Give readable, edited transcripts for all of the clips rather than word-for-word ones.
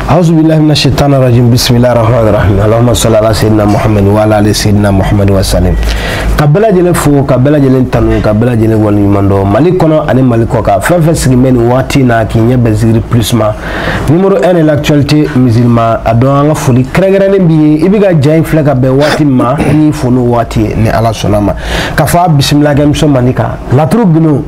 أعوذ بالله من الشيطان الرجيم بسم الله الرحمن الرحيم اللهم صل على سيدنا محمد وعلى آل سيدنا محمد وسلم. Ka bɛɛ lajɛlen fo, ka bɛɛ lajɛlen tanu, ka bɛɛ lajɛlen waleɲuman dɔn Mali kɔnɔ ani Mali kɔ kan. Fɛn fɛn sigilen bɛ nin waati in na k'i ɲɛ bɛn Zikiri Plus ma, numéro 1 de l'actualité musulman, a dɔn an ka foli kɛrɛnkɛrɛnnen b'i ye. I bɛ ka ja in filɛ ka bɛn waati min ma, n y'i fo n'o waati ye ni Ala sɔnna ma. Ka fɔ a bisimila kɛ muso mandi kan laturu gundo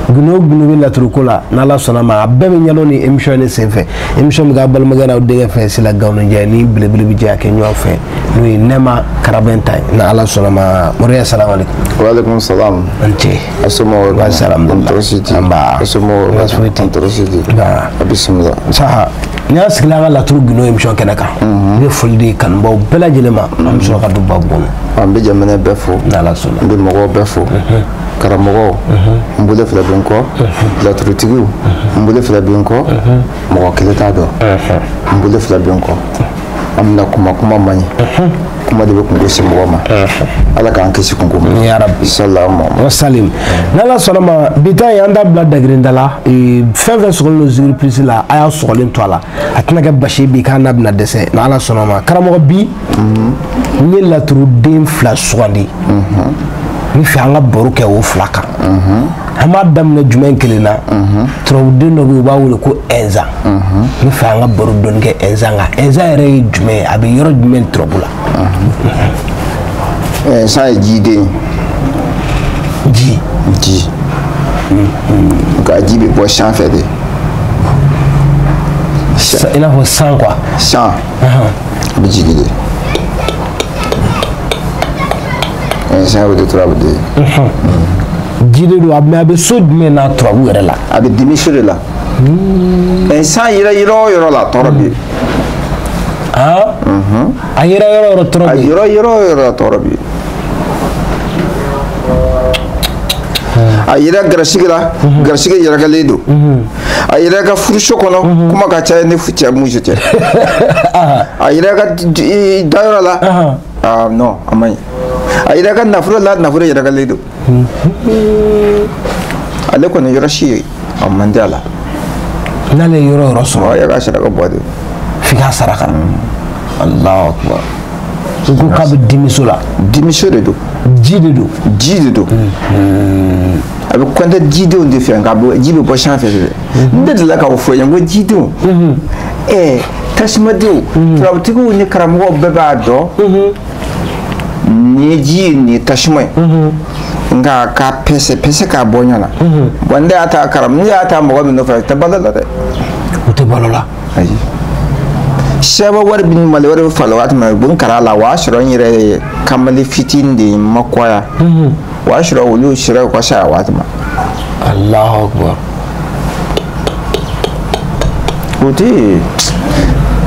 gundo gundo bɛ laturu ko la, n'Ala sɔnna ma a bɛɛ bɛ ɲɛdɔn ni émission in senfɛ. Émission bɛ k'a balimakɛ n'aw denkɛ fɛ Sila Gawunjɛ ni belebele bɛ jɛ ka kɛ ɲɔgɔn fɛ, n'o ye Nɛma Karabɛnta ye ni Ala sɔnna ma. Moriya, salamu aleykum. Waaleykum salam. An ce. Asomɔgɔw? Baasi alhamdulilah. Tɔɔrɔ si tɛ. Nba. Asomɔgɔw? Baasi foyi tɛ. Tɔɔrɔ si tɛ. Nka. Bisimila. Saha ni y'an sigila an ka laturu gundo émission kɛnɛ kan, n bɛ foli di kanubaw bɛɛ lajɛlen ma, an bɛ sɔrɔ ka don babu kɔnɔ. An bɛ jamana bɛɛ fo. N'Ala sɔnna. N bɛ mɔgɔw bɛɛ fo. Karamɔgɔw, n bolo fila bɛ n kɔ. Laturutigiw, n bolo fila bɛ n kɔ. Mɔgɔ kelen t'a dɔn. N bolo fila bɛ n kɔ. An bɛna kuma, kuma man ɲi. Kuma de bɛ kungo se mɔgɔ ma. Ala k'an kisi kungo ma. Ya Rabbi. Salamu. Wa salim. N'Ala sɔnna ma, bi ta in an t'a bila dagirinda la. Fɛn fɛn sɔgɔlen don Zikiri Plus la, a y'a sɔgɔlen to a la, a tɛna kɛ basi ye bi k'a n'a bɛna dɛsɛ n'Ala sɔnna ma. Karamɔgɔ, bi n ye laturuden fila sugandi, n bɛ fɛ an ka baro kɛ o fila kan. An b'a daminɛ jumɛn kelen na? Turabuden dɔ bɛ yen, u b'a wele ko ɛnzan. N bɛ fɛ an ka baro dɔɔni kɛ ɛnzan kan. Ɛnzan yɛrɛ ye jumɛn ye? A bɛ yɔrɔ jumɛn turabu la? San ye jiden ye. Ji. Ji. Nka ji bɛ bɔ san fɛ de. I n'a fɔ san quoi. San a bɛ jigin de. San o de turabu de ye. Ji de don a, mais a bɛ so jumɛn na turabu yɛrɛ la? A bɛ dimi so de la. San yɛrɛ yɔrɔ o yɔrɔ la, tɔɔrɔ bɛ yen. A yɛrɛ yɔrɔ yɔrɔ tɔɔrɔ A bɛ yen. yɔrɔ yɔrɔ o yɔrɔ la, tɔɔrɔ bɛ yen. A yɛrɛ garisɛgɛ la, garisɛgɛ yɛrɛkɛlen don. A yɛrɛ ka furuso kɔnɔ, kuma ka ca ni cɛ muso cɛ. A yɛrɛ ka dayɔrɔ la, ah non, a man ɲi. A yɛrɛ ka nafolo la, nafolo yɛrɛkɛlen don. Ale kɔni yɔrɔ si ye a man di a la. N'ale ye yɔrɔ yɔrɔ sɔrɔ, Ɔ, e ka saraka bɔ de. F'i k'a saraka. Allahu akbar. U ko k'a bɛ dimiso la. Dimiso de don. Ji de don. Ji de don. A bɛ kɔntɛ jidenw de fɛ, nka ji bɛ bɔ sanfɛ de dɛ. N de delila k'o fɔ n ye ko jidenw, tasumadenw, turabutigiw ni karamɔgɔw bɛɛ b'a dɔn nin ye ji ye, nin ye tasuma ye, nka k'a pɛsɛ pɛsɛ k'a bɔ ɲɔgɔn na. Bɔn, ne y'a ta karam, ne y'a ta mɔgɔ min nɔfɛ, a tɛ balo la dɛ. U tɛ balo la. Ayi, sɛbɛn wari bɛ mali wari bɛ falen waati min na, u bɛ n kara la, o y'a sɔrɔ n yɛrɛ ye kamalen fitinin de ye, n ma kɔya. O y'a sɔrɔ olu sera u ka saya waati ma. Allahu akbar. O tɛ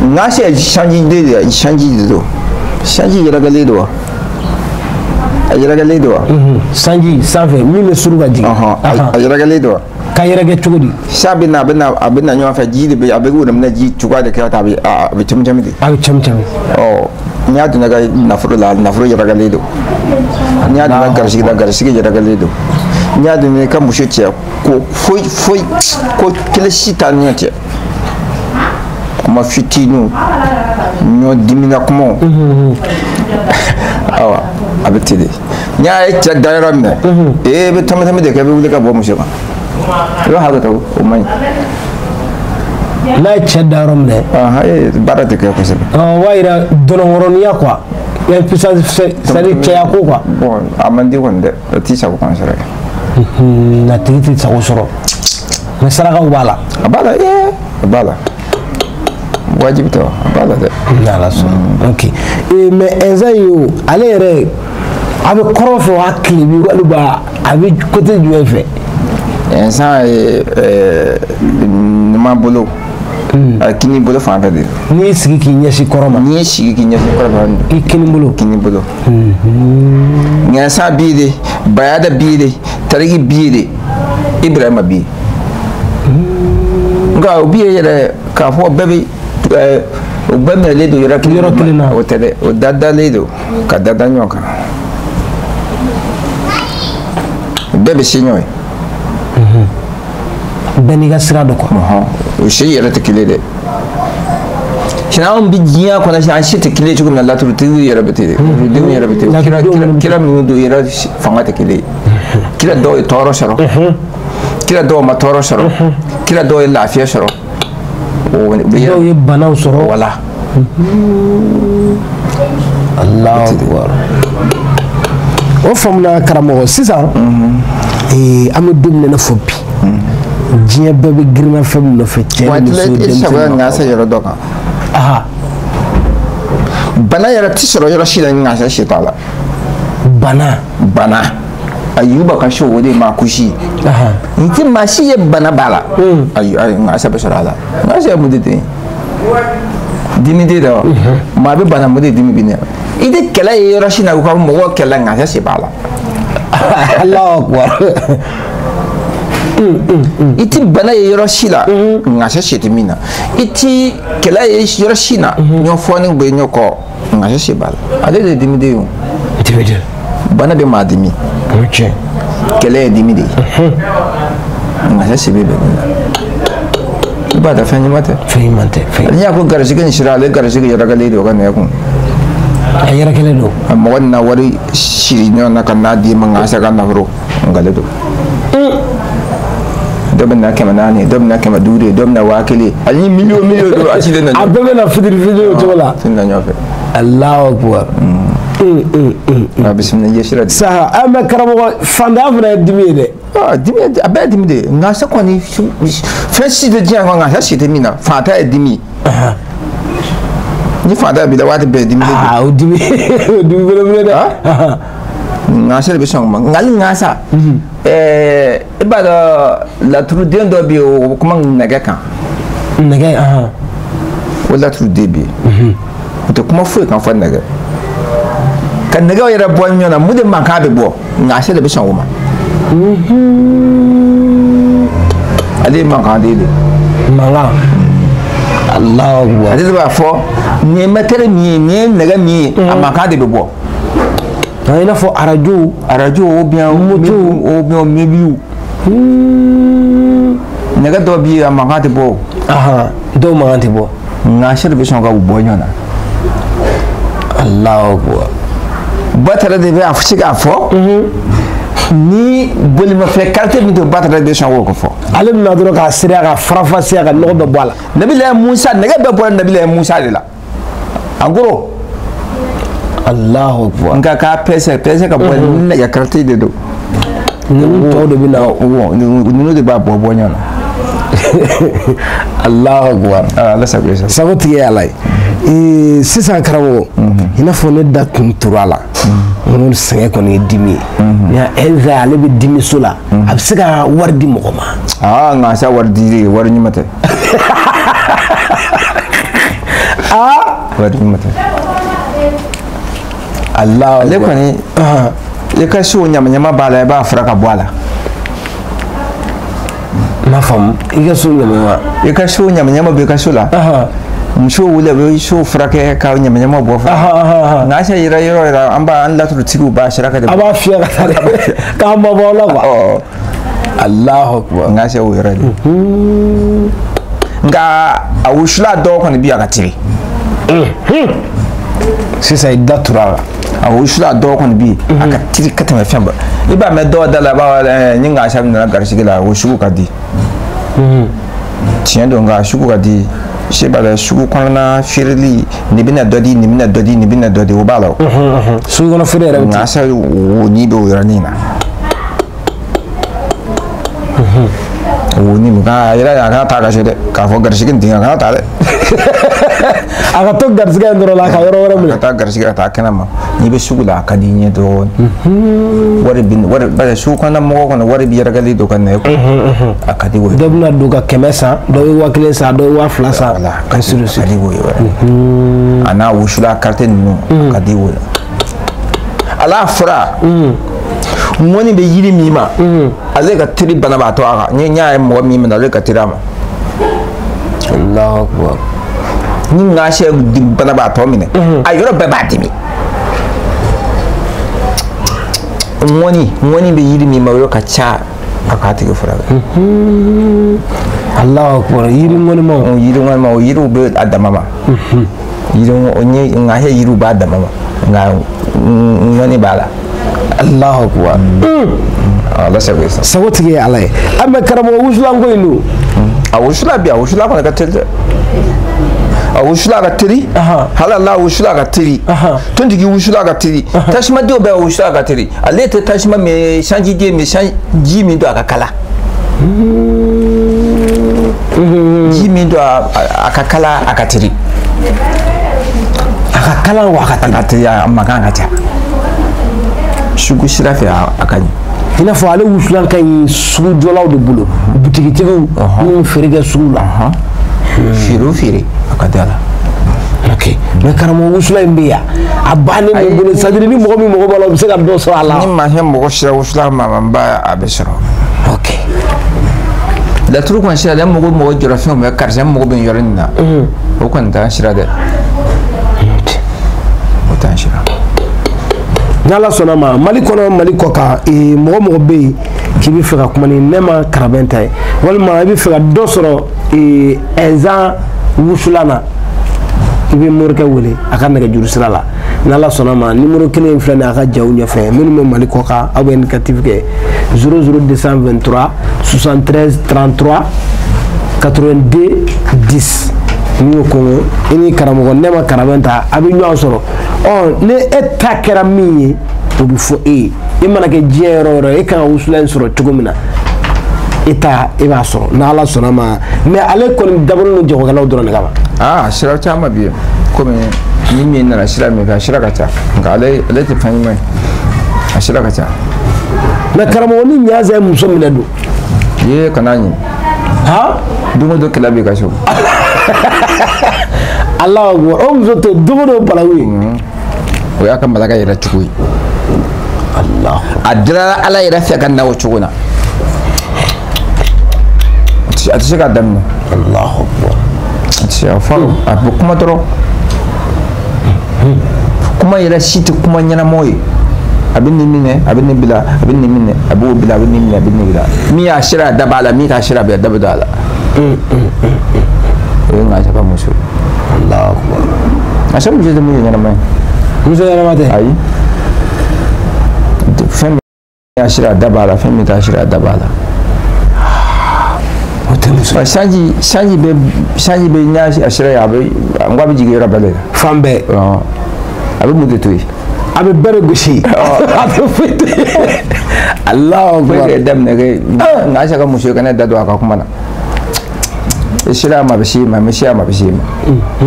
n'a se sanji de, sanji de don, sanji yɛrɛkɛlen don wa, a yɛrɛkɛlen don wa. Sanji sanfɛ min bɛ suru ka jigin. Ɔhɔn, a yɛrɛkɛlen don wa. Ka yɛrɛkɛ cogo di? San bɛ na, a bɛ na, a bɛ na ɲɔgɔn fɛ, ji de bɛ a bɛ o de minɛ, ji cogoya de kɛ ka taa, a bɛ cɛmi cɛmi de. A bɛ cɛmi cɛmi. Ɔ, n'i y'a donna ka nafolo la, nafolo yɛrɛkɛlen don. N'i y'a donna garisɛgɛ la, garisɛgɛ yɛrɛkɛlen don. N'i y'a donna i ka muso cɛ ko foyi foyi ko kelen si t'a ni ɲɔgɔn cɛ, kuma fitininw, ɲɔ dimina kumaw, awa a bɛ ten de. N'i y'a ye cɛ dayɔrɔ minɛ, ee, i bɛ tɛmɛ de kɛ, i bɛ wuli ka bɔ muso kan, i b'a hakɛ to, o man ɲi. N'a ye cɛ dayɔrɔ minɛ? Ahan, ee, baara tɛ kɛ kosɛbɛ. O b'a yira dɔnɔnkɔrɔniya quoi, impuissance, c'est à dire cɛya ko quoi. Bon, a man di kɔni dɛ, o t'i sago kɔni sɔrɔ. A tigi tɛ sago sɔrɔ, mais sarakaw b'a la. A b'a la, ee, a b'a la, wajibi tɛ wa, a b'a la dɛ. N'Ala sɔnna, ok. Ee, mais ɛnzan ye o, ale yɛrɛ a bɛ kɔrɔn fɛ wa, tilebi walima a bɛ côté jumɛn fɛ? Ɛnsan ye numan bolo, a kini bolo fan fɛ de. N'i y'i sigi k'i ɲɛsin kɔrɔn ma? N'i y'i sigi k'i ɲɛsin kɔrɔn fɛ. I kini bolo. Kini bolo. Ŋɛnsan b'i de, bayada b'i de, tariki b'i de, Ibrahima b'i. Nka o b'i yɛrɛ k'a fɔ bɛɛ bɛ o bɛɛ minɛlen don yɔrɔ kelen. Yɔrɔ kelen na. O tɛ dɛ, o dadalen don ka dada ɲɔgɔn kan. Bɛɛ bɛ se ɲɔgɔn ye. Bɛɛ n'i ka sira don quoi. Ɔhɔn, o si yɛrɛ tɛ kelen dɛ. Sinon anw bɛ diɲɛ kɔnɔ sisan an si tɛ kelen ye cogo min na laturutigiw yɛrɛ bɛ ten denw yɛrɛ bɛ ten kira minnu don yɛrɛ fanga tɛ kelen ye kira dɔw ye tɔɔrɔ sɔrɔ kira dɔw ma tɔɔrɔ sɔrɔ kira dɔw ye lafiya sɔrɔ dɔw ye banaw sɔrɔ wala Allahu akbar o faamuna karamɔgɔ sisan an bɛ don min na i n'a fɔ bi diɲɛ bɛɛ bɛ girinna fɛn min nɔfɛ cɛ ni muso denmisɛnnin nka se yɔrɔ dɔ kan bana yɛrɛ ti sɔrɔ yɔrɔ si la ni ŋasa si t'a la bana Ayuba ka so o de ma kusi n ti maa si ye bana b'a la ayi ŋasa bɛ sɔrɔ a la ŋasa ye mun de den dimi tɛ dɛ wa maa bɛ bana mun de dimi bɛ ne i tɛ kɛlɛ ye yɔrɔ si la u ka mɔgɔ kɛlɛ ŋasa si b'a la Allahu akbar i ti bana ye yɔrɔ si la ŋasa si tɛ min na i ti kɛlɛ ye yɔrɔ si na ɲɔ fɔni bɛ ɲɔ kɔ ŋasa si b'a la ale de ye dimi den ye o bana bɛ maa dimi kɛlɛ ye dimi de ye ŋasa si bɛ bɛn min na i b'a dɔn fɛn ɲuman tɛ fɛn ɲuman tɛ n'i y'a ko garisɛgɛ nin sira ale garisɛgɛ yɛrɛkɛlen don ka nɛgɛ kun a yɛrɛkɛlen don a mɔgɔ nana wari siri ɲɔgɔn na ka n'a d'i ma ŋasa ka nafolo nkalon don dɔ bɛ na 400 dɔ bɛ na 500 dɔ bɛ na 1000 ani miliyɔn don a si tɛ na a bɛɛ bɛ na fitiri fitiri o cogo la ti na ɲɔgɔn fɛ Allahu akbar a bisimila i ye sira di sa an bɛ karamɔgɔ fantanya fana ye dimi ye dɛ dimi a bɛɛ ye dimi de ye ŋasa kɔni fɛn si tɛ diɲɛ kɔnɔ ŋasa si tɛ min na fantanya ye dimi ye ni fantanya b'i la waati bɛɛ dimi de don o dimi o dimi belebele dɛ ŋasa de bɛ sɔn o ma nka hali ŋasa i b'a dɔn laturuden dɔ bɛ yen o bɛ kuma nɛgɛ kan nɛgɛ o laturuden bɛ yen o tɛ kuma foyi kan fɔ nɛgɛ ka nɛgɛw yɛrɛ bɔ ɲɔgɔn na mun de mankan bɛ bɔ ŋasa de bɛ sɔn o ma ale ye mankan den de mankan Allahu akbar ale de b'a fɔ nin ye mɛtɛrɛ min ye nin ye nɛgɛ min ye a mankan de bɛ bɔ i n'a fɔ arajo ou bien moto ou bien mobili nɛgɛ dɔw bɛ yen a mankan tɛ bɔ o dɔw mankan tɛ bɔ ŋasa de bɛ sɔn ka u bɔ ɲɔgɔn na Allahu akbar Batara de bɛ a se k'a fɔ ni bolimafɛn karite min to Batara de bɛ sɔn k'o fɔ ale bɛna dɔrɔn k'a seereya ka farafasiya ka nɔgɔ bɛɛ bɔ a la Nabilayi Musa nɛgɛ bɛɛ bɔra Nabilayi Musa de la en gros Allahu akbar nka k'a pɛsɛ ka bɔ nɛgɛ karite de don ninnu tɔw de bɛ na ninnu de b'a bɔ ɲɔgɔn na Allahu akbar Ala sago i sago sago tigi ye Ala ye sisan karamɔgɔ i n'a fɔ ne da tun tora a la n ko sɛgɛn kɔni ye dimi ye nka Elza ale bɛ dimi so la a bɛ se ka wari di mɔgɔ ma nka sa wari di wari ɲuman tɛ wari ɲuman tɛ Allahu ale kɔni i ka so ɲamaɲama b'a la i b'a fura ka bɔ a la n m'a faamu i ka so ɲamaɲama i ka so ɲamaɲama bɛ i ka so la musow wuli a bɛ so furakɛ ka ɲamaɲama bɔ fana nka se yɛrɛ yɔrɔ yɛrɛ an b'a an laturutigiw b'a saraka de a b'a fiyɛ ka taa dɛ k'a mabɔ aw la quoi Allahu akbar nka se o yɔrɔ de nka a wusula dɔw kɔni bɛ yen a ka teli sisan i da tura a la a wusula dɔw kɔni bɛ yen a ka teli ka tɛmɛ fɛn bɛɛ i b'a mɛn dɔw da la a b'a fɔ ni ŋasa nana garisɛgɛ la o sugu ka di tiɲɛ don nka a sugu ka di se b'a la sugu kɔnɔna feereli nin bɛna dɔ di nin bɛna dɔ di nin bɛna dɔ di o b'a la o sugu kɔnɔ feere yɛrɛ bɛ ten ŋasa wo ni bɛ o yɔrɔnin na wo ni nka a yɛrɛ a kana taa ka se dɛ k'a fɔ garisɛgɛ nin a kana taa dɛ a ka to garisɛgɛ in dɔrɔn la a ka yɔrɔ wɛrɛ minɛ ka taa garisɛgɛ ka taa kɛnɛ ma n'i bɛ sugu la a ka di i ɲɛ dɔɔnin wari bi wari parce que sugu kɔnɔna mɔgɔ kɔnɔ wari bi yɛrɛkɛli don ka na e kun a ka di o ye dɔ bɛna don ka 100 san dɔ bɛ 1000 san dɔ bɛ 2000 san voilà a ka di o ye wɛrɛ a n'a wusula karite ninnu a ka di o ye ala fura ŋɔni bɛ yiri min ma ale ka teri banabaatɔ a kan ni n y'a ye mɔgɔ min minɛ ale ka teri a ma Allahu akbar ni ŋasɛ banabaatɔ minɛ a yɔrɔ bɛɛ b'a dimi ŋɔni bɛ yiri min ma o yɔrɔ ka ca a k'a tigi furakɛ. Allahu akbar, yiri ŋɔnimaw. Yiri ŋɔnimaw, o yiriw bɛ a dama ma. Yiri ŋa he yiriw b'a dama ma, nka ŋɔni b'a la. Allahu akbar. Ala sago ye sa. Sago tigi ye Ala ye. An bɛ karamɔgɔ wusulan ko in don. A wusula bi, a wusula kɔni ka teli dɛ. A wusula ka teli. Hali ala wusula ka teli. Tontigi wusula ka teli. Tasumadenw bɛɛ wusula ka teli. Ale tɛ tasuma min sanjiden min ji min don a ka kala. Ji min don a ka kala a ka teli. A ka kala wa a ka teli. A ka teli, a mankan ka ca. Sugu sira fɛ a ka ɲi. I n'a fɔ ale wusulan ka ɲi sugujɔlaw de bolo, butigitigiw minnu feere kɛ sugu la. Feere o feere a ka di a la. Ok, mais karamɔgɔ wusulan in bɛ yan a bannen b'i bolo, c'est à dire ni mɔgɔ min mago b'a la o bɛ se ka dɔ sɔrɔ a la. Ni maa fɛn mɔgɔ sera wusulan ma n ba a bɛ sɔrɔ. Ok. Laturu kɔni sira dɛ, n mago mɔgɔ jɔra fɛn o fɛn karisa n mago bɛ nin yɔrɔ in na. O kɔni t'an sira dɛ. O t'an sira. N'Ala sɔnna ma, Mali kɔnɔ Mali kɔ kan, mɔgɔ mɔgɔ bɛ yen k'i bɛ fɛ ka kuma ni Nɛma Karabɛnta ye, walima i bɛ fɛ ka dɔ sɔrɔ ɛnzan wusulan na, i bɛ morikɛ wele a ka nɛgɛjuru sira la. N'Ala sɔnna ma, numéro kelen in filɛ nin ye a ka jaw ɲɛfɛ, minnu bɛ Mali kɔ kan aw bɛ indicatif kɛ 00223 73 33 82 10. N'i y'o kɔngɔ i ni karamɔgɔ Nɛma Karabɛnta a bɛ ɲɔgɔn sɔrɔ. Ɔ ni e ta kɛra min ye o bɛ fɔ e ye, e mana kɛ diɲɛ yɔrɔ o yɔrɔ e kan ka wusulan in sɔrɔ cogo min na e ta e b'a sɔrɔ n'Ala sɔnna ma. Mais ale kɔni dabɔlen don jagokɛlaw dɔrɔn de kama. Aa sira caman bɛ yen, komi ni min nana sira min fɛ a sira ka ca, nka ale tɛ fɛn ɲuman ye, a sira ka ca. Mais karamɔgɔ ni ɲaza ye muso minɛ don. Ye kana ɲɛ. Han. Don o don kɛlɛ b'i ka so. Allahu akbar, o muso tɛ don o don balawu ye. O y'a ka malaka yɛrɛ cogo ye. Allah. A dira Ala yɛrɛ fɛ ka na o cogo na. A tɛ se k'a daminɛ. Allahu akbar. A tɛ se a fɔ a bɛ kuma dɔrɔn. Kuma yɛrɛ si tɛ kuma ɲɛnamaw ye. A bɛ nin minɛ, a bɛ nin bila, a bɛ nin minɛ, a b'o bila, a bɛ nin minɛ, a bɛ nin bila. Min y'a sira a da b'a la, min t'a sira a da bɛ don a la. O ye ŋasa ka muso ye. Allahu akbar. Ŋasa muso tɛ muso ɲɛnama ye. Muso ɲɛnama tɛ? Ayi. Fɛn min y'a sira a da b'a la, fɛn min t'a sira a da b'a la. O tɛ muso ye. Sanji bɛ n'a sira ye a bɛ n ko a bɛ jigin yɔrɔ bɛɛ de la. Fan bɛɛ. A bɛ mun de to yen? A bɛ bɛɛ de gosi. A bɛ foyi to yen. Allahu akbar. Foyi de daminɛ kɛ ŋasa ka muso ye kana da don a ka kuma na. Sira ma bɛ s'i ma, mɛ sira ma bɛ s'i ma. O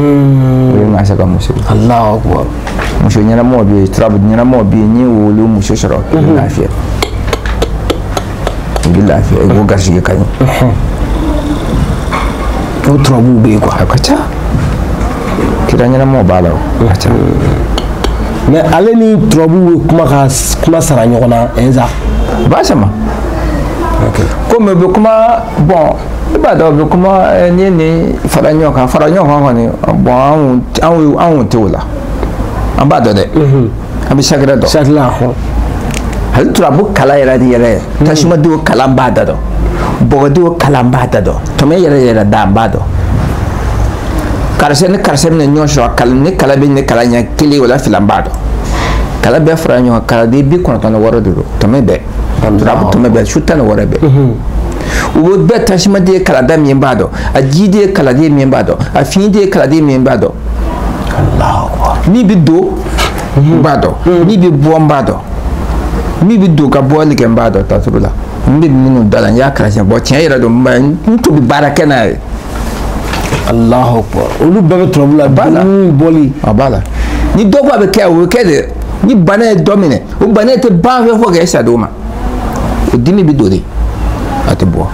ye ŋasa ka muso ye. Allahu akbar. Muso ɲɛnamaw bɛ yen, turabu ɲɛnamaw bɛ yen, n'i y'olu muso sɔrɔ i bɛ lafiya. I bɛ lafiya, i ko garisɛgɛ ka ɲi. O turabuw bɛ yen quoi. A ka ca. Kira ɲɛnamaw b'a la o. A ka ca. Mais ale ni turabuw bɛ kuma ka kuma sara ɲɔgɔn na ɛnza. U b'a sama. Komi u bɛ kuma bɔn. I b'a dɔn u bɛ kuma ni nin fara ɲɔgɔn kan kɔni bɔn anw tɛ o la, an b'a dɔn dɛ, an bɛ sakɛrɛ dɔn. Sakɛrɛ hɔn. Hali turabu kalan yɛrɛ de yɛrɛ, tasumadenw kalan b'a da dɔn, bɔgɔdenw kalan b'a da dɔn, tɔmɛ yɛrɛ yɛrɛ da b'a dɔn. Karisa ni karisa bɛna ɲɔgɔn sɔrɔ, ni kala bɛ ni kala ɲɛ kelen o la fila b'a dɔn. Kala bɛɛ fara ɲɔgɔn kan, kaladen 96 de don, tɔmɛ bɛɛ, turabu tɔmɛ bɛɛ, su 16 bɛɛ. U bɛ bɛɛ tasumaden ye kalada min b'a dɔn, a jiden ye kaladen min b'a dɔn, a fiɲɛden ye kaladen min b'a dɔn. Min bɛ don n b'a dɔn, min bɛ bɔ n b'a dɔn, min bɛ don ka bɔli kɛ n b'a dɔn taturu la. N bɛ minnu da la n y'a kalan bɔ tiɲɛ yɛrɛ don, n tun bɛ baara kɛ n'a ye. Allahu akbar. Olu bɛɛ bɛ turabu la, dumuni bɔli. A b'a la. Ni dɔ ko a bɛ kɛ, o bɛ kɛ de. Ni bana ye dɔ minɛ, o bana tɛ ban fɛn fɔ k'e sa d'o ma. O dimi bɛ don de. A tɛ bɔ.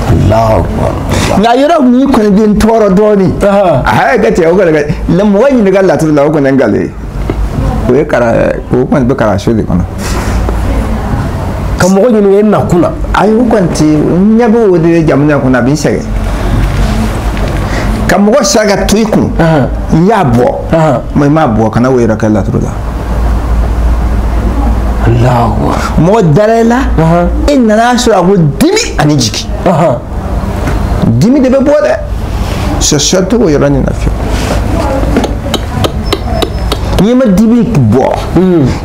Allahu akbar. Nka yɔrɔ min kɔni bɛ n tɔɔrɔ dɔɔnin. A ka cɛ o kɔni ka mɔgɔ ɲininka laturu la o kɔni ye nkalon ye. O ye kara o kɔni bɛ kalanso de kɔnɔ. Ka mɔgɔ ɲininka e nakun na. Ayi o kɔni tɛ n ɲɛ bɛ o de jamana kɔnɔ a bɛ n sɛgɛn. Ka mɔgɔ saraka to i kun. N y'a bɔ. Mais i m'a bɔ kana o yɛrɛ kɛ laturu la. Mɔgɔ dara i la e nana sɔrɔ a ko dimi ani jigi dimi de bɛ bɔ dɛ sɔsɔ t'o yɔrɔ nin na fiyewu. N'i ma dimi bɔ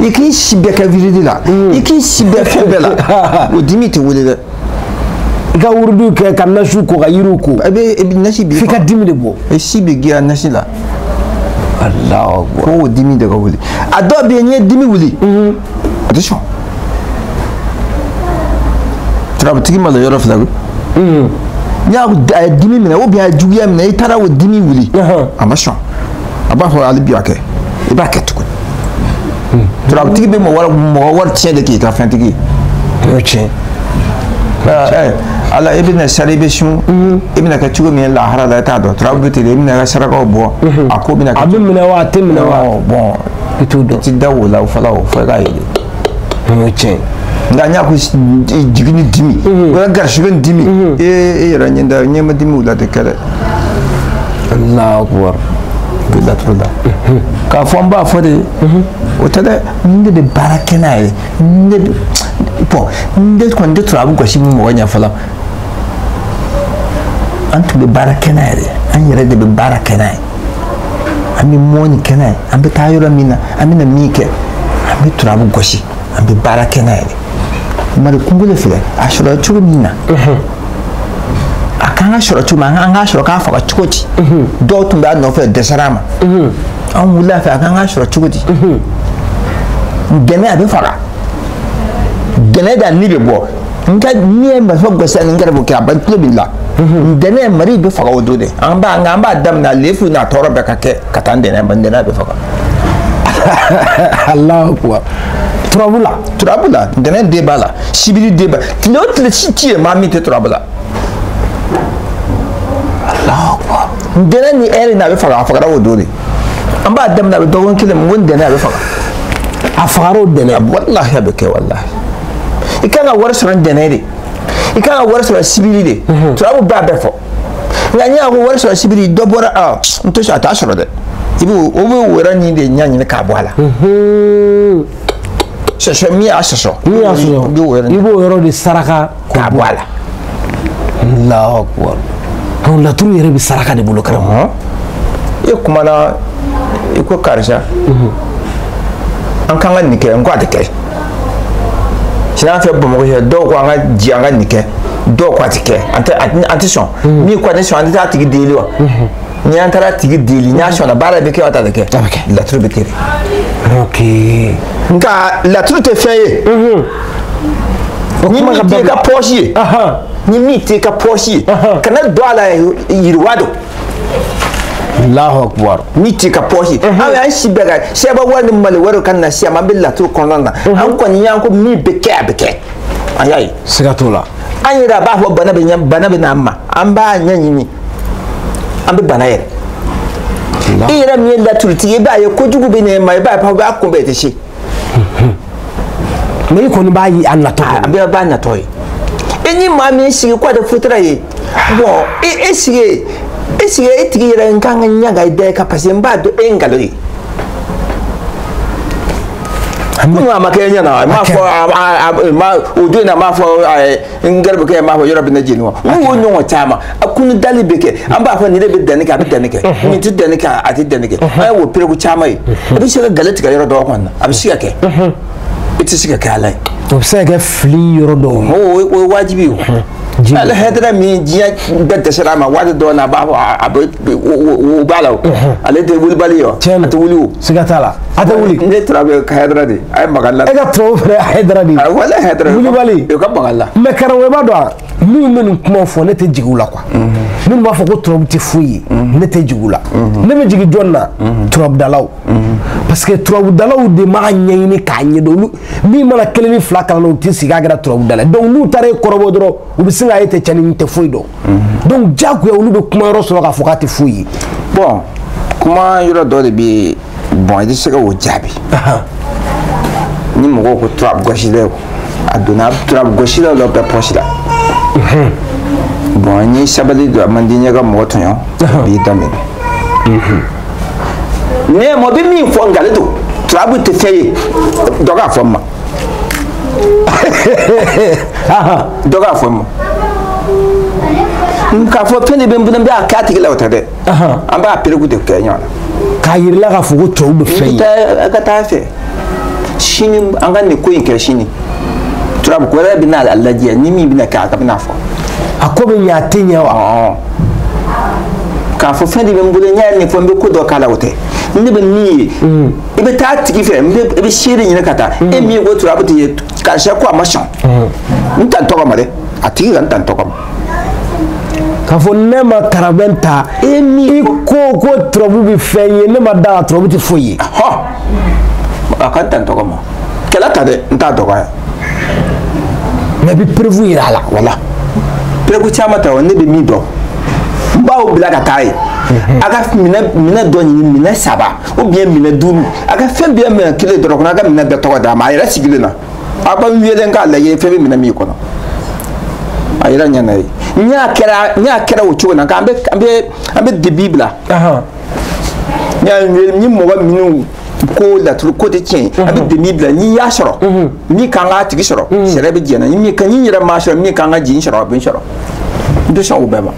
i k'i si bɛɛ kɛ wiridi la i k'i si bɛɛ fɛn bɛɛ la o dimi tɛ wuli dɛ. I ka wurudiw kɛ ka nasiw ko ka yiriw ko. I bɛ nasi b'i f'i ka dimi de bɔ. I si bɛ giya nasi la. Allahu akbar. Fo o dimi de ka wuli. A dɔw bɛ yen n'i ye dimi wuli a tɛ sɔn. Turabutigi ma lɔ yɔrɔ fila koyi. N'i y'a a ye dimi minɛ ou bien a ye juguya minɛ i taara o dimi wuli a ma sɔn a b'a fɔ hali bi a kɛ i b'a kɛ tuguni. Turabutigi bɛ mɔgɔ wari tiɲɛ de k'i ka fɛntigi ye. O ye tiɲɛ. Ala i bɛna sari i bɛ sun i bɛna kɛ cogo min lahara la i t'a dɔn turabu bɛ ten de i bɛna ka sarakaw bɔ a ko bɛna kɛ. A bɛ minɛ wa a tɛ minɛ wa. Bon i t'o dɔn. I ti da o la fɔlɔ o fɔ i k'a ye de. O ye tiɲɛ. Nka n y'a ko jigi ni dimi o ka garisigɛ ni dimi e yɛrɛ ɲɛ da ɲɛ ma dimi o la tɛ kɛ dɛ. Allahu akbar. Bɛ laturu la k'a fɔ n b'a fɔ de o tɛ dɛ ne de baara kɛ n'a ye ne bon ne kɔni tɛ turabu gosi mɔgɔ ɲɛ fɔlɔ an tun bɛ baara kɛ n'a ye dɛ an yɛrɛ de bɛ baara kɛ n'a ye an bɛ mɔni kɛ n'a ye an bɛ taa yɔrɔ min na an bɛna min kɛ an bɛ turabu gosi an bɛ baara kɛ n'a ye dɛ mali kunkolo filɛ a sɔrɔ cogo min na a kan ka sɔrɔ cogo min an k'a sɔrɔ k'a faga cogo di dɔw tun b'a nɔfɛ dɛsɛra a ma an wulila fɛ a kan ka sɔrɔ cogo di gɛnɛ a bɛ faga gɛnɛ da ni bɛ bɔ n ka n'i ye marifa gosi ani n garibu kɛ a ba tulo b'i la ntɛnɛn mari bɛ faga o don de an b'a daminɛ lefu n'a tɔɔrɔ bɛɛ ka kɛ ka taa ntɛnɛn ma ntɛnɛn bɛ faga. Allahu akbar. Turabu la. Turabu la ntɛnɛn den b'a la sibiri den b'a la tile o tile si ti ye maa min tɛ turabu la. Allahu akbar. Ntɛnɛn ni ɛri na a bɛ faga a fagara o don de an b'a daminɛ a bɛ dɔgɔkun kelen n ko ntɛnɛn a bɛ faga. A fagara o ntɛnɛn. Walahi a bɛ kɛ walahi. I kan ka wari sɔrɔ ntɛnɛn de. I kan ka wari sɔrɔ sibiri de turabu b'a bɛɛ fɔ nka n'i y'a ko wari sɔrɔ sibiri dɔ bɔra a n tɛ sɔn a t'a sɔrɔ dɛ i b'o o bɛ wɛrɛ nin de ɲɛɲini k'a bɔ a la sɔsɔ min y'a sɔsɔ min y'a sɔsɔ i b'o yɔrɔ de saraka k'a bɔ a la. Allahu akbar. Donc laturu yɛrɛ bɛ saraka de bolo karamɔgɔ. E kumana i ko karisa an kan ka nin kɛ n ko a tɛ kɛ. Sin'a fɛ Bamakɔ yan dɔw ko an ka ji an ka nin kɛ dɔw ko a tɛ kɛ an tɛ sɔn min ko a tɛ sɔn an tɛ taa tigi deli wa ni an taara tigi deli n'a sɔnna baara bɛ kɛ wa ta tɛ kɛ laturu bɛ kɛ de. Ok. Nka laturu tɛ fɛn ye. Ni min t'i ka pɔsi ye ni min t'i ka pɔsi ye kana don a la yiriwa don. Allahu akbar. Ni t'i ka pɔsi an y'an si bɛɛ ka sɛbɛn wari ni mali wari ka na se an bɛ laturu kɔnɔna na an kɔni y'an ko min bɛ kɛ a bɛ kɛ an y'a ye. Siga t'o la. An yɛrɛ a b'a fɔ bana bɛ ɲɛ bana bɛ n'an ma an b'a ɲɛɲini an bɛ bana yɛrɛ. I yɛrɛ min ye laturutigi ye i b'a ye kojugu bɛ n'e ma i b'a ye a b'a kunbɛn i tɛ se. Mais i kɔni b'a ye a natɔ. A bɛɛ b'a natɔ ye. E ni maa min sigi k'a tɛ futura ye bon e sigi. Est-ce que e tigi yɛrɛ n kan ka ɲaga i da kan parce que n b'a dɔn e ye nkalon ye. Komi a ma kɛ ɲɛna a m'a fɔ o don in na a m'a fɔ n garibukɛ m'a fɔ yɔrɔ bɛ ne jeni wa n k'o ɲɔgɔn caman a kunu dali bɛ kɛ an b'a fɔ nin de bɛ danni kɛ a bɛ danni kɛ nin tɛ danni kɛ a tɛ danni kɛ an y'o pereku caman ye i bɛ se ka gale tigɛ yɔrɔ dɔw kɔni na a bɛ se ka kɛ i tɛ se ka kɛ ala ye. O bɛ se ka kɛ fili yɔrɔ dɔw ye. O ye wajibi ye o. Ale hɛrɛ min diɲɛ bɛɛ dɛsɛra a ma waati dɔw na a b'a fɔ a bɛ o b'a la o ale tɛ wulibali ye wa a tɛ wuli o. Siga t'a la a tɛ wuli. Ne turabu ye hɛrɛ de a ye maga la. E ka turabu fɛnɛ ye hɛrɛ de ye. Wala hɛrɛ. Wulibali. O ka maga la. Mais karamɔgɔ i b'a dɔn wa minnu bɛ nin kumaw fɔ ne tɛ jigin u la quoi. Minnu b'a fɔ ko turabu tɛ foyi ye ne tɛ jigin u la. Ne bɛ jigin jɔn na turabudalaw. Parce que turabudalaw de m'a ɲɛɲini k'a ɲɛdɔn olu min mana kelen ni fila kalan na u tɛ sigi k'a kɛra turabudala ye donc n'u taara e kɔrɔbɔ dɔrɔn u bɛ sin k'a ye tɛ cɛni nin tɛ foyi dɔn donc diyagoya olu bɛ kuma yɔrɔ sɔrɔ k'a fɔ k'a tɛ foyi ye. Bon kuma yɔrɔ dɔ de bɛ yen bon i tɛ se ka o jaabi. Ni mɔgɔw ko turabu gosilaw a donna turabu gosilaw la bɛɛ pɔsi la. Bon ni sabali don a man di n ye ka mɔgɔ tɔɲɔ a b'i daminɛ. Ne mɔ bɛ min fɔ nkalon don turabu tɛ fɛn ye dɔ k'a fɔ n ma. Dɔ k'a fɔ n ma. K'a fɔ fɛn de bɛ n bolo n bɛ a k'a tigi la o tɛ dɛ. An b'a pereku de kɛ ɲɔgɔn na. K'a yir'i la k'a fɔ ko tubabu bɛ fɛn ye. A ka taa fɛ. Sini an ka nin ko in kɛ sini. Turabu ko wɛrɛ bɛ n'a lajɛ ni min bɛna kɛ a bɛna fɔ. A ko bɛ ɲɛ a tɛ ɲɛ wa. K'a fɔ fɛn de bɛ n bolo n y'a nin fɔ n bɛ ko dɔ k'a la o tɛ. Ne bɛ min ye i bɛ taa tigi fɛ i bɛ seere ɲini ka taa e min ko turabu tɛ ye karisa ko a ma sɔn n ta n tɔgɔ ma dɛ a tigi ka n ta n tɔgɔ ma. K'a fɔ ne ma karabɛn ta e min ko ko turabu bɛ fɛn ye ne ma da la turabu tɛ foyi ye. A ka n ta n tɔgɔ ma kɛlɛ ta dɛ n t'a dɔgɔya. Mais i bɛ preuve yira a la. Wala preuve caman ta o ne bɛ min dɔn n b'aw bila ka taa yen. A ka minɛ dɔ ɲini minɛ 3 ou bien minɛ 5 a ka fɛn bɛɛ minɛ kelen dɔrɔn kɔnɔ a ka minɛ bɛɛ tɔgɔ d'a ma a yɛrɛ sigilen na a b'an wele n k'a lajɛ fɛn bɛ minɛ min kɔnɔ a yɛrɛ ɲɛna ye n y'a kɛra o cogo la k'an bɛ debi bila n y'a wele ni mɔgɔ minnu ko laturu ko tɛ tiɲɛ ye a bɛ debi bila n'i y'a sɔrɔ min kan k'a tigi sɔrɔ sariya bɛ jɛn na ni min kan ni yɛrɛ m'a sɔrɔ min kan ka jigin sɔrɔ a bɛ sɔrɔ n tɛ sɔn o bɛɛ ma.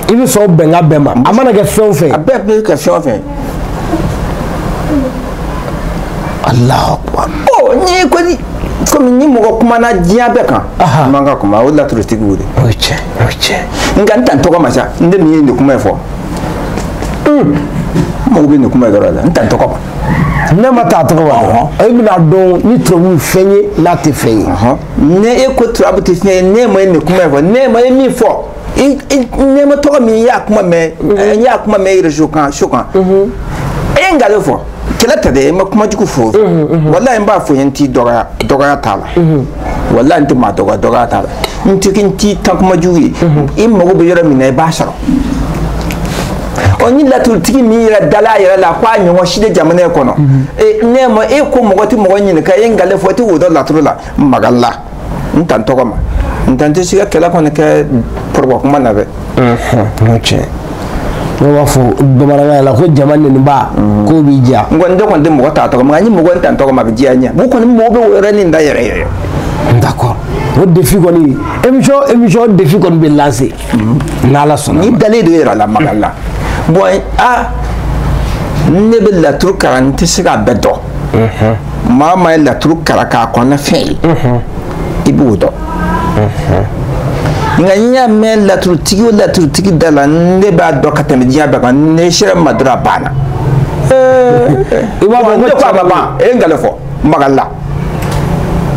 I bɛ sɔn bɛnkan bɛɛ ma a mana kɛ fɛn o fɛn. A bɛɛ bɛ kɛ fɛn o fɛn. Alahu akubar. Ɔ n'i ko komi ni mɔgɔ kumana diɲɛ bɛɛ kan. N man ka kuma o laturutigiw de. O ye tiɲɛ o ye tiɲɛ. Nka n ta n tɔgɔ ma sa n den min ye nin kuma in fɔ. N mago bɛ nin kuma in dɔrɔn la n ta n tɔgɔ ma. Ne ma taa tɔgɔ ma. E bɛna dɔn ni turabu fɛn ye n'a tɛ fɛn ye. Ne e ko turabu tɛ fɛn ye ne ma ye nin kuma in fɔ ne ma ye min fɔ. Ne ma tɔgɔ min y'a kuma mɛn n y'a kuma mɛn réseau kan so kan e ye nkalon fɔ kɛlɛ tɛ dɛ i ma kuma jugu fɔ walahi n b'a fɔ n t'i dɔgɔya dɔgɔya t'a la walahi n tɛ maa dɔgɔya dɔgɔya t'a la n tɛ n t'i tan kuma jugu ye i mago bɛ yɔrɔ min na i b'a sɔrɔ ɔ ni laturutigi min yɛrɛ dala a yɛrɛ la k'a ɲɔgɔn si tɛ jamana in kɔnɔ ne ma e ko mɔgɔ tɛ mɔgɔ ɲininka e ye nkalon fɔ i tɛ wo dɔn laturu la magala n ta n tɔgɔ ma n tɛ se ka kɛlɛ kɔni kɛ pɔrɔbɔ kuma na dɛ. N'o tiɲɛ ne b'a fɔ bamanankan la ko jama neniba k'o b'i diya. N kɔni tɛ kɔni tɛ mɔgɔ t'a tɔgɔ ma nka ni mɔgɔ t'a tɔgɔ ma a bɛ diya n ye o kɔni mɔgɔ bɛ o yɔrɔnin da yɛrɛ yɛrɛ. D'accord o défi kɔni émission défi kɔni bɛ lancer. N'Ala sɔnna. Ni dalen don e yɛrɛ la maga la bon a ne bɛ laturu kalan n tɛ se k'a bɛɛ dɔn. Maa o maa ye laturu kalan k'a kɔnɔ fɛn ye. I b'o dɔn. Nka n y'a mɛn laturutigi o laturutigi da la ne b'a dɔn ka tɛmɛ diɲɛ bɛɛ kan ne sera ma dɔrɔn a banna. I b'a dɔn ne ko a ma ban e ye nkalon fɔ magala.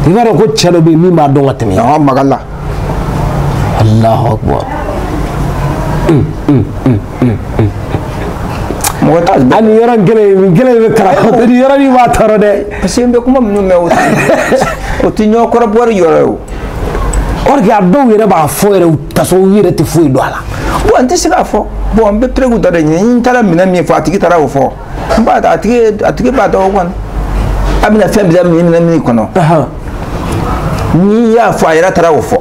I b'a dɔn ko cɛ dɔ bɛ yen min b'a dɔn ka tɛmɛ. Ɔhɔn magala. Alahu akubar. Mɔgɔ t'a bɛɛ. Hali yɔrɔ kelen nin kelen bɛ kalan nin yɔrɔ nin b'a tɔɔrɔ dɛ. Parce que n bɛ kuma minnu mɛn o tɛ ɲɔgɔn kɔrɔbɔri yɔrɔ ye o. Or que a dɔw yɛrɛ b'a fɔ yɛrɛ ka sɔrɔ u yɛrɛ tɛ foyi dɔn a la. Bon n tɛ se k'a fɔ bon n bɛ preuve dɔ de ɲini n taara minɛn min fɔ a tigi taara o fɔ n b'a a tigi b'a dɔn o kɔni a bɛna fɛn bila minɛn min kɔnɔ. N'i y'a fɔ a yɛrɛ taara o fɔ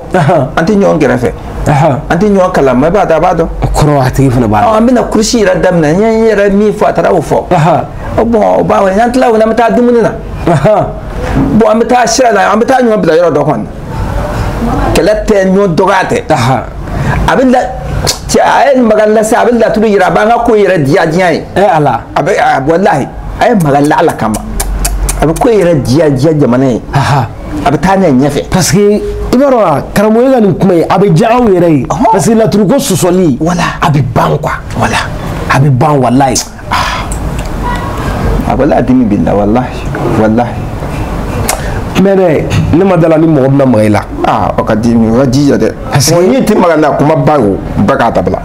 an tɛ ɲɔgɔn kɛrɛfɛ an tɛ ɲɔgɔn kalama i b'a dɔn a b'a dɔn. O kɔrɔ a tigi fana b'a dɔn. An bɛna kurusi yɛrɛ daminɛ n ye yɛrɛ min fɔ a taara o fɔ. Bon o b'a wele n'an tilala o la an bɛ taa dumuni na. Bon an bɛ taa sira la an bɛ taa ɲɔgɔn bila yɔrɔ dɔ kɔni. Kɛlɛ tɛ ɲɔgɔn dɔgɔya tɛ. A bɛ la cɛ a ye maga lase a bɛ laturu yira a b'an ka ko yɛrɛ diya diɲɛ ye. E Ala. A bɛ walahi a ye maga la Ala kama a bɛ ko yɛrɛ diya diya jamana ye. A bɛ taa n'a ye ɲɛfɛ. Parce que i b'a dɔn wa karamɔgɔ e ka nin kuma in a bɛ diya anw yɛrɛ ye. Parce que laturuko sɔsɔli. Wala. A bɛ ban quoi. Wala. A bɛ ban walahi. A walahi dimi b'i la walahi walahi. Mais dɛ ne ma da la ni mɔgɔ bɛna maga i la. Aa o ka di o ka jija dɛ. Parce que n'i tɛ maga la kuma ba o bɛɛ k'a dabila.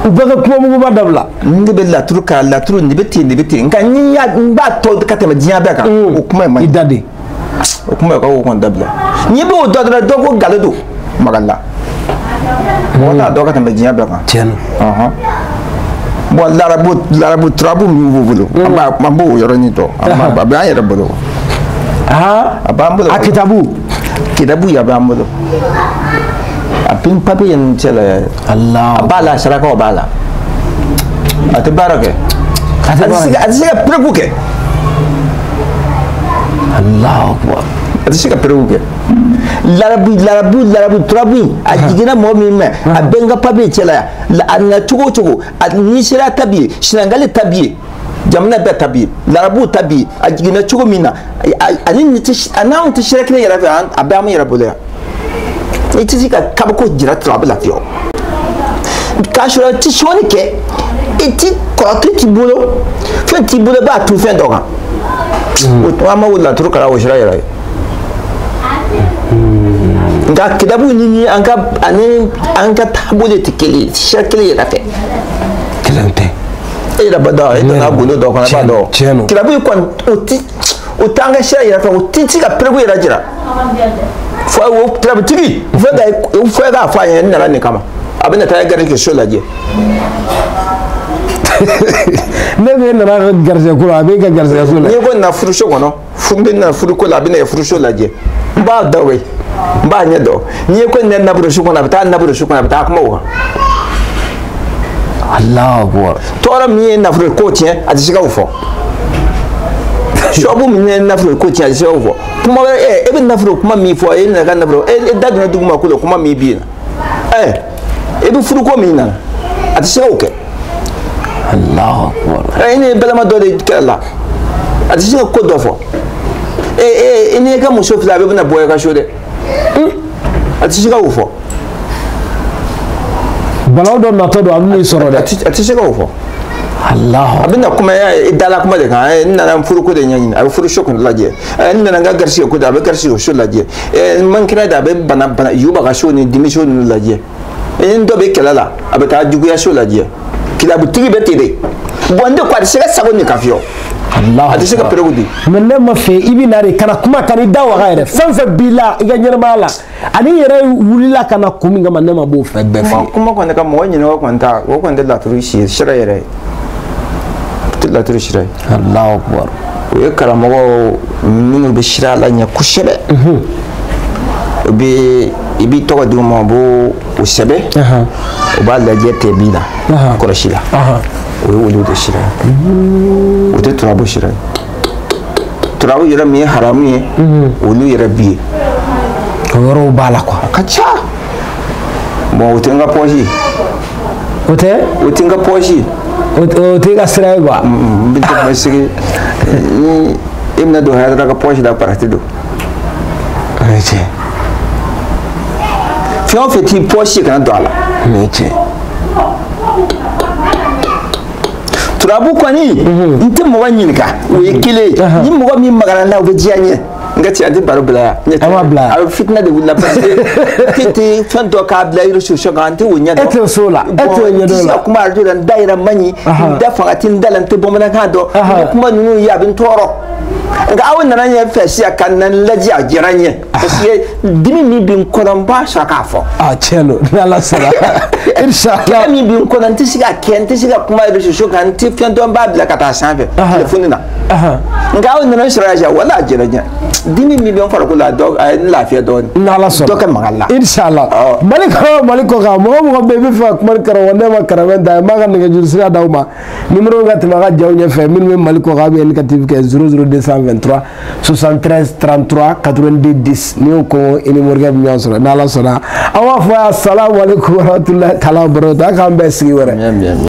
U bɛɛ ka kuma muguba dabila. Ne bɛ laturu k'a laturu nin bɛ ten nin bɛ ten nka ni y'a n b'a tɔ ka tɛmɛ diɲɛ bɛɛ kan. O kuma in man ɲi. I da de. O kuma in ka o kɔni dabila. N'i b'o dɔn dɔrɔn dɔ ko nkalon don maga la. Mɔgɔ t'a dɔn ka tɛmɛ diɲɛ bɛɛ kan. Tiɲɛ don. Bon larabu turabu min b'u bolo. An b'o yɔrɔnin dɔn. A bɛ an yɛrɛ bolo. A b'an bolo. A kitabu. Kitabu a b'an bolo. A pin papiye ninnu cɛ la yɛrɛ. Allah. A b'a la sarakaw b'a la. A tɛ baara kɛ. A tɛ se ka preuve kɛ. Allahu akbar. A tɛ se ka preuve kɛ. Larabu turabu a jiginna mɔgɔ min mɛn a bɛ n ka papiye cɛ la yan, a nana cogo o cogo, a Nizeriya ta bi yen, Senegali ta bi yen, jamana bɛɛ ta bi yen, larabu ta bi yen, a jiginna cogo min na, ani nin tɛ, a n'anw tɛ sira kelen yɛrɛ fɛ, a bɛɛ an yɛrɛ bolo yan. I tɛ se ka kabako jira turabu la fiyewu. K'a sɔrɔ i tɛ sɔnni kɛ, i ti kɔrɔtɛ t'i bolo, fɛn t'i bolo, i b'a tu fɛn dɔ kan. O tuma an ma o laturu kalan o sira yɛrɛ ye. Nka kitabu ni an ka ani an ka taabolo tɛ kelen ye, sira kelen yɛrɛ fɛ. Kelen tɛ. E yɛrɛ b'a dɔn, e donna gundo dɔ kɔnɔ, i b'a dɔn. Tiɲɛ don. Kitabu in kɔni, o t'an ka sira yɛrɛ fɛ, o tɛ se ka preuve yɛrɛ jira. Fo o kirabutigi, fo k'a fɔ a ɲɛna, n nana nin kama. A bɛna taa garijɛgɛ so lajɛ. Ne bɛ nana ka garijɛgɛ ko la, a bɛ ka garijɛgɛ so lajɛ. N'i ko na furuso kɔnɔ, n bɛ na furuko la, a bɛ na furuso lajɛ. N b'a dɔn koyi, n b'a ɲɛ dɔn. N'i ko ne naburu so kɔnɔ, a bɛ taa naburu so kɔnɔ, a bɛ taa kuma o kan. Allahu akbar. Tɔɔrɔ min ye nafolo ko tiɲɛ, a tɛ se k'o fɔ. Sɔbu min ye nafolo ko tiɲɛ, a tɛ se k'o fɔ. Kuma wɛrɛ, e bɛ nafolo kuma min fɔ, e nana ka nafolo, e da donna dugu ma ko la, kuma min b'i la. E bɛ furuko min nana, a tɛ se k'o kɛ. Allahu akbar. E ni balima dɔ de kɛlɛ la, a tɛ se ka ko dɔ fɔ. E n'i ka muso filɛ, a bɛ bɛna bɔ i ka so dɛ. A tɛ se k'o fɔ. Balawu dɔ natɔ don, a bɛ n'i sɔrɔ dɛ. A tɛ se k'o fɔ. Allahu. A bɛna kuma e dala kuma de kan. N nana furuko de ɲɛɲini, a bɛ furuso kɔni lajɛ. N nana n ka garisɛgɛ ko de, a bɛ garisɛgɛ so lajɛ. N man kɛnɛ de, a bɛ bana yuba ka so ni dimiso ninnu lajɛ. N dɔ bɛ kɛlɛ la, a bɛ taa juguya so lajɛ. Kilabutigi bɛ ten de. Bon, ne ko a tɛ se ka sago nin kan fiyewu. A tɛ se ka preuve di. Mais ne ma fɛ i bɛ na de ka na kuma ka n'i da waga yɛrɛ. Fɛn fɛn b'i la i ka ɲɛnamaya la, ani i yɛrɛ wulila ka na kun min kama, ne ma b'o fɛn bɛɛ f'i ye. Kuma kɔni ka mɔgɔ ɲininka o kɔni ta, o kɔni tɛ laturu si sira yɛrɛ ye. O tɛ laturu sira ye. Allahu akbar. O ye karamɔgɔ minnu bɛ sira la ɲɛ kosɛbɛ. O bɛ i b'i tɔgɔ d'u ma, u b'o sɛbɛn. O b'a lajɛ tɛbi la, kɔlɔsi la. O ye olu de sira ye. O tɛ turabu sira ye. Turabu yɛrɛ min ye haramu ye, olu yɛrɛ bi ye. O yɔrɔw b'a la quoi. A ka ca. Bon, o tɛ n ka pɔsi. O tɛ? O tɛ n ka pɔsi. O tɛ ka sira ye quoi. N bɛ tɛmɛ sigi ni e bɛna don Hayidara ka pɔsi la, parati don. O ye tiɲɛ. Fɛn o fɛn t'i pɔsi kana don a la. O ye tiɲɛ. Turabu kɔni, n tɛ mɔgɔ ɲininka, o ye kelen ye. Ni mɔgɔ min magara n na, o bɛ diya n ye. N ka cɛ, a tɛ baro bila yan. A ma bila yan. A bɛ fitinɛ de wuli la parce que e tɛ fɛn dɔ k'a bila réseaux sociaux kan, n tɛ o ɲɛ dɔn. E t'o so la, e t'o ɲɛ dɔn o la. N tɛ se ka kuma radio la, n da yɛrɛ man ɲi, n da fanga tɛ n da la, n tɛ bamanankan dɔn. N bɛ kuma ninnu ye, a bɛ n tɔɔrɔ. Nka aw nana ɲɛ fɛ sisan ka na n lajɛ, a diyara n ye. Parce que dimi min bɛ n kɔnɔ, n b'a sɔrɔ k'a fɔ. Ah, tiɲɛ don, n'Ala sɔnna. Inshallah. Kɛlɛ min bɛ n kɔnɔ, n tɛ se ka kɛ, n tɛ se ka kuma réseaux sociaux kan, n tɛ fɛn dɔn, n b'a bila ka taa sanfɛ telefɔni na. Nka aw nana n sɔrɔ yan sisan, wala a diyara n ye. Dimi min bɛ n farikolo la, dɔ a ye n lafiya dɔɔnin. N'Ala sɔnna. Dɔ kɛ maga la. Inshallah. Mali kɔnɔ, Mali kɔ kan, mɔgɔ mɔgɔ bɛ yen i bɛ fɛ ka kuma ni karamɔgɔ ne ma karamɔgɔ da ye, n b'a ka nɛgɛjuru sira d'aw ma. Numéro ka tɛmɛ a ka jaw ɲɛfɛ, minnu bɛ Mali kɔ kan, a bɛ indicatif kɛ 00223 73 33 82 10. N'i y'o ko i ni morikɛ bɛ ɲɔgɔn sɔrɔ, n'Ala sɔnna. An b'a fɔ yan salamu aleykum wa rahmatulahi taala wa barakatuh. A k'an bɛn sigi wɛrɛ.